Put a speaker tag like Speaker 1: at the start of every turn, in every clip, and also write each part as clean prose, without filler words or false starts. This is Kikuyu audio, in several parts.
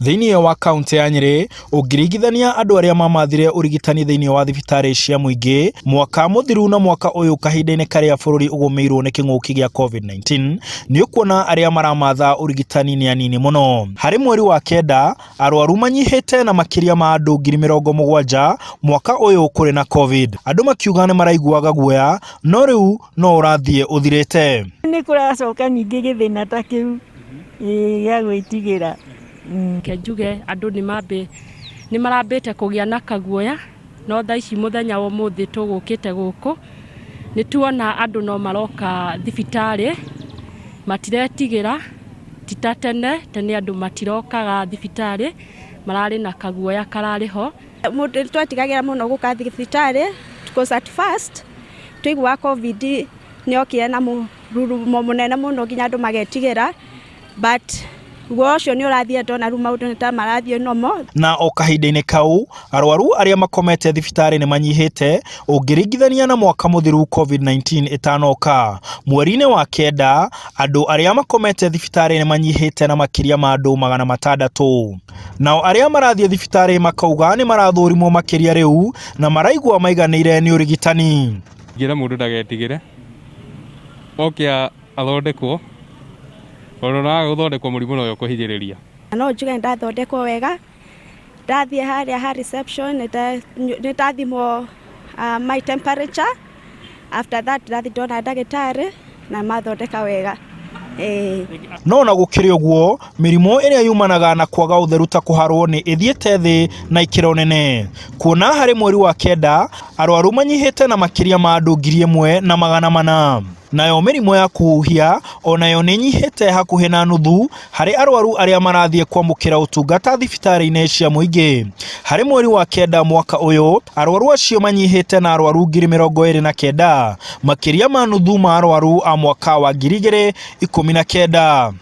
Speaker 1: Thĩinĩ wa kaũntĩ ya Nyĩrĩ, ũngĩringithania andũ arĩa mamathire ũrigitani thĩinĩ wa thibitarĩ cia mũingĩ mwaka mũthiru na mwaka ũyũ kahinda-inĩ karĩa bũrũri ũgũmĩirwo nĩ kĩng'ũki gĩa COVID-19, nĩ ũkuona arĩa maramatha ũrigitani nĩ anini mũno. Harĩ mweri wa kenda, arwaru manyihĩte na makĩria ma andũ 70,000 mwaka ũyũ kũrĩ na COVID. Andũ makiuga nĩ maraiguaga guoya, no rĩu no ũrathiĩ ũthirĩte.
Speaker 2: Nĩ kũracoka ningĩ gĩthĩna ta kĩu gĩa gwĩtigĩra.
Speaker 3: Reke njuge andũ nĩ marambĩte kũgĩa na kaguoya, no thaa ici mũthenya wa ũmũthĩ tũgũkĩte gũkũ, nĩ tuona andũ no maroka thibitarĩ, matiretigĩra, ti ta tene, tene andũ matirokaga thibitarĩ, mararĩ na kaguoya kararĩ ho.
Speaker 4: Mũndũ twetigagĩra mũno gũka thibitarĩ because at first twaiguaga Covid nĩ yokire na mũrurumo mũnene mũno nginya andũ magetigĩra but guoya ũcio nĩ ũrathiĩ ndona rĩu maũndũ nĩ ta marathiĩ normal.
Speaker 1: Na o kahinda-inĩ kau, arwaru arĩa makomete thibitarĩ nĩ manyihĩte ũngĩringithania na mwaka mũthiru COVID-19 ĩtanoka. Mweri-inĩ wa kenda, andũ arĩa makomete thibitarĩ nĩ manyihĩte na makĩria ma andũ 600. Nao arĩa marathiĩ thibitarĩ makauga nĩ marathũrimwo makĩria rĩu na maraigua maiganĩire nĩ ũrigitani.
Speaker 5: Ingĩra mũndũ ndagetigĩre, oke athondekwo, tondũ ona waga gũthondekwo mũrimũ no ũkũhinyĩrĩria.
Speaker 4: No njuge nĩ ndathondekwo wega, ndathiĩ harĩa ha reception nĩ ndathimwo my temperature, after that ndathiĩ ndona ndagĩtarĩ na mathondeka wega.
Speaker 1: No ona gũkĩrĩ ũguo, mĩrimũ ĩrĩa yumanaga na kwaga ũtheru ta kũharwo nĩ ĩthiĩte thĩ na ikĩro nene. Kuona harĩ mweri wa kenda, arwaru manyihĩte na makĩria ma andũ 1,400. Nayo mĩrimũ ya kũhuhia onayo nĩ ĩnyihĩte hakuhĩ na nuthu harĩ arwaru arĩa marathiĩ kwamũkĩra ũtungata thibitarĩ-inĩ cia mũingĩ. Harĩ mweri wa kenda mwaka ũyũ, arwaru acio manyihĩte na arwaru 29,000, makĩria ma nuthu ma arwaru a mwaka wa 2019.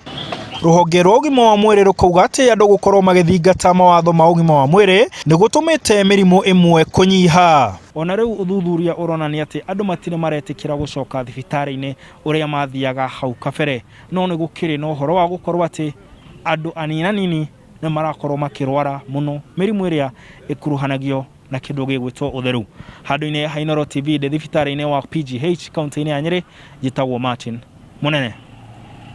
Speaker 1: Rũhonge rwa ũgima wa mwĩrĩ rũkauga atĩ andũ gũkorwo magĩthingata mawatho ma ũgima wa mwĩrĩ nĩ gũtũmĩte mĩrimũ ĩmwe kũnyiha. Ona rĩu ũthuthuria ũronania atĩ andũ matirĩ maretĩkĩra gũcoka thibitarĩ-inĩ ũrĩa mathiaga hau kabere. No nĩ gũkĩrĩ na ũhoro wa gũkorwo atĩ andũ anini anini nĩ marakorwo makĩrwara mũno mĩrimũ ĩrĩa ĩkuruhanagio na kĩndũ gĩgwĩtwo ũtheru. Handũ-inĩ ha Inooro TV ndĩ thibitarĩ-inĩ wa PGH kaunti-inĩ ya Nyĩrĩ, njĩtagwo Martin Mũnene.